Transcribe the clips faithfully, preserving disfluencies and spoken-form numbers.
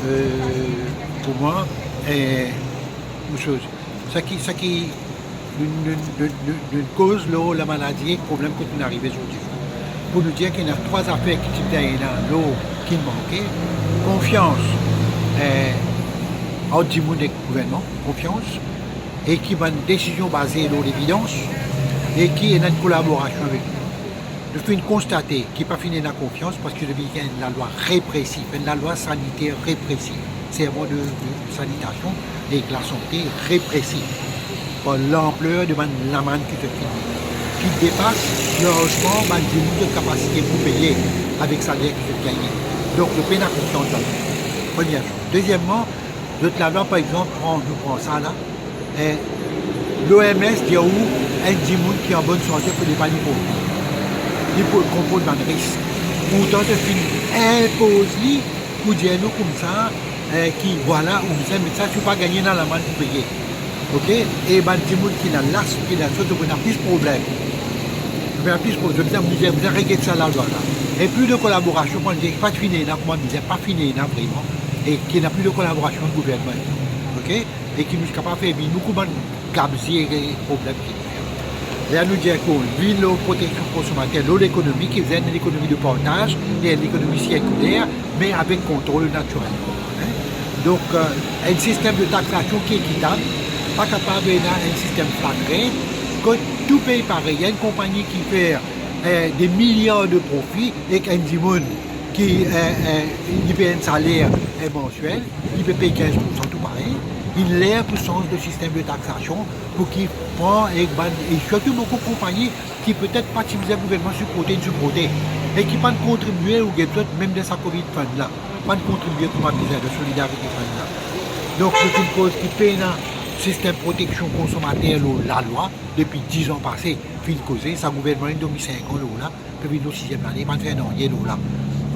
Euh, pou mwa, eh, enn soz, sa ki, sa ki nou, nou, nou, nou, nou koz lor lamaladi ek problem kot nou arive zordi. Pou nou dir ki ena trwa zafer ki ti pe ena lor ki manke, konfians, eh, ant dimoun ek gouvernman, konfians, e ki bann desizion baze lor levidans, e ki ena enn kolaborasion avek nou. Nou finn konstate ki pa finn ena konfians parski nou vinn gagn enn lalwa represif, enn lalwa saniter represif, serman de, de sanitasion ek lasante represif, par lanpler de bann lamann ki zot finn, ki depas larzman bann dimoun zot kapasite pou peye avek saler ki zot gagne. Donk, nou pena konfians dan li. Premie soz. Dezieman, zot lalwa, par exanp, pran, nou pran sa la, eh, l'O M S dir ou, enn dimoun ki an bonn sante, fode pa li pran, li pou konport bann risk. Pourtan, zot finn inpoz li pou dir nou koumsa, eh, ki vwala, ou bizin met sa, si ou pa gagne, ena lamann pou peye. Ok? E bann dimoun ki ena las, ki ena sot, zot pou ena plis problem. Zot pou ena plis problem. Zot bizin, bizin reget sa lalwa la. E pli de kolaborasion, mwa, pa finn ena, kouma bizin, pa finn ena vreman. E ki ena pli de kolaborasion ant gouvernman. Ok? E ki nou kapav fer vini nou kouma gab zere problem ki nou ena. Ler nou dir ki vinn lor proteksion konsomater, lor lekonomi, ki bizin enn lekonomi de partaz e enn lekonomi sirkiler, me avek kontrol natirel. Hein? Donk, eh, enn sistem de taksasion ki ekitab, pa kapav ena enn sistem flat rate, kot tou pey parey. Enn konpagni ki fer, eh, de miliar de profi ek enn dimoun ki, eh, eh, li pey enn saler, eh, mansiel, li pe pey kinz poursan tou parey. Li ler pou sanz le sistem de taksasion pou ki pran ek bann, e sirtou boukou konpagni ki petet pa ti bizin gouvernman siporte, siporte, e ki pa'nn kontribie, ou get zot mem dan sa covid fund la, pa'nn kontribie kouma bizin dan solidarite fund la. Donk, se enn koz ki pena sistem proteksion konsomater lor lalwa depi diz an pase, finn koze, sa gouvernman inn dormi sink an lor la, ki vinn lor siziem lane, pa'nn fer nanye lor la.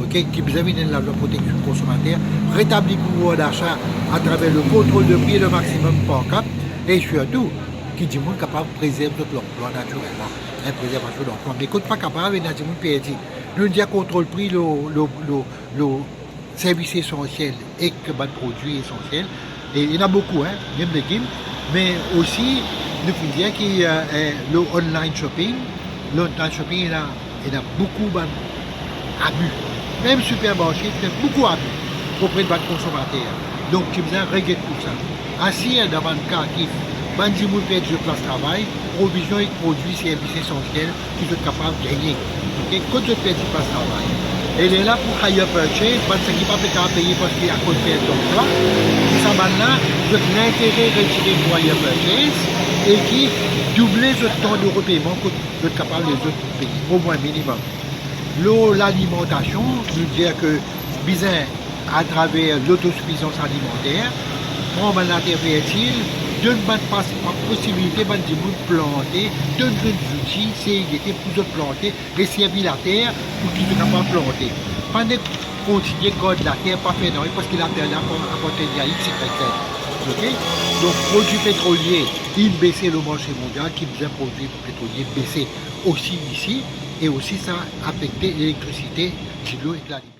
Ok, ki bizin vinn enn lalwa proteksion konsomater, retabli pouvwar dasa atraver le kontrol de pri e le maximum markup, e sirtou, ki dimoun kapav prezerv zot lanplwa natirelman, enn prezervasion lanplwa. Me kot pa kapav, ena dimoun perdi. Nou dir kontrol pri lor, lor, lor, lor servis esansiel ek bann prodwi esansiel. E ena boukou, hein, mem legim, me osi, nou finn dir ki, eh, eh, lor online shopping, lor online shopping, ena, ena boukou bann abi. Mem sipermarse, fer boukou abi opre de bann konsomater. Donk, ti bizin reget tousa. Asir dan bann ka ki bann dimoun perdi zot plas travay, provizion ek prodwi servis esansiel ki zot kapav gagne. Ok, kot zot perdi plas travay. E lerla pou hire purchase, bann seki pa pe kapav peye parski akoz pert danplwa, sa bann la, zot lintere retire pou hire purchase e ki double zot tan de repeyman kot zot kapav lezot peye, omwin minimem. Lor lalimantasion, nou dir ke bizin atraver lotosifizans alimanter, pran bann later fertil, donn bann pas-, posibilite bann dimoun plante, donn zot zouti, sey gete pou zot plante e servi later pou ki zot kapav plante. Pa nek kontinie gard later, pa fer nanye, parski later la apar-, apartenn a X Y Z. Ok? Donk, prodwi petrolie inn bese lor marse mondial, ki bizin prodwi petrolie bese osi isi, e osi sa afekte elektrisite, dilo ek lalimier.